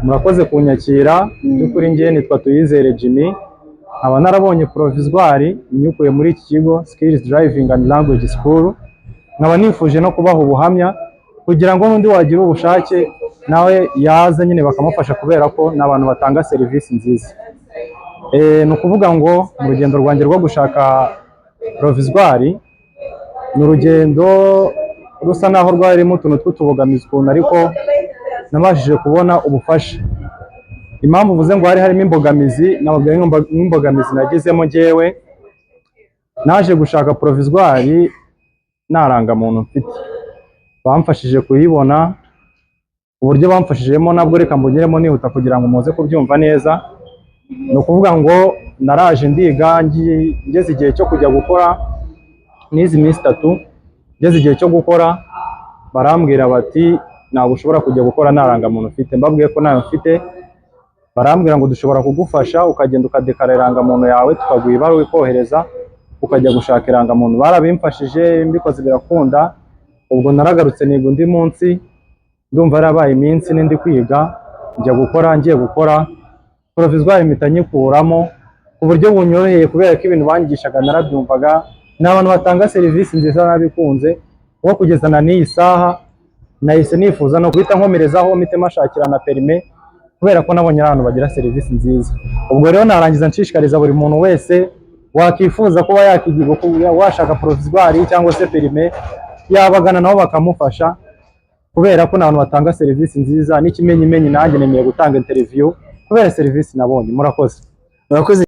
Murakoze kunyakira. By'ukuri njye nitwa Tuyizere Jimmy, nkaba narabonye provisoire nyikuye muri iki kigo Skills Driving and Language School, nkaba nifuje no kubaha ubuhamya kugira ngo n'undi wagira ubushake nawe yaza nyine bakamufasha, kubera ko ni abantu batanga serivisi nziza. Ni ukuvuga ngo mu rugendo rwanjye rwo gushaka provisoire, ni urugendo rusa naho rwarimo utuntu tw'utubogamizi ukuntu, ariko nabashije kubona ubufasha. Impamvu uvuze ngo hari harimo imbogamizi, nababwira nk'imbogamizi nagizemo njyewe. Naje gushaka provisoire nta rangamuntu mfite. Bamfashije kuyibona. Uburyo bamfashijemo nabwo reka mbugeremo nihuta kugira ngo muze kubyumva neza. Ni ukuvuga ngo naraje ndiga, ngeze igihe cyo kujya gukora, n'izi minsi 3, ngeze igihe cyo gukora barambwira bati: "Ntabwo ushobora kujya gukora nta rangamuntu ufite." Mbabwiye ko ntayo mfite, barambwira ngo: "Dushobora kugufasha ukagenda ukadekara irangamuntu yawe, tukaguha ibaruwa ikohereza ukajya gushaka irangamuntu." Barabimfashije, mbikoze birakunda. Ubwo naragarutse niga undi munsi, ndumva yarabaye iminsi 4 ndi kwiga, njya gukora. Ngiye gukora, provisoire mpita nyikuramo ku buryo bunyoroheye, kubera ko ibintu banyigishaga narabyumvaga. Ni abantu batanga serivisi nziza, nabikunze, kuko kugeza na n'iyi saha nahise nifuza no guhita nkomerezaho, mpite mashakira na permis, kubera ko nabonye ari abantu bagira serivisi nziza. Ubwo rero narangiza nshishikariza buri muntu wese wakifuza kuba yakigira, washaka provisoire cyangwa se permis, yabagana nabo bakamufasha, kubera ko ni abantu batanga serivisi nziza. N'ikimenyimenyi, nanjye nemeye gutanga interview kubera serivisi nabonye. Murakoze. Murakoze.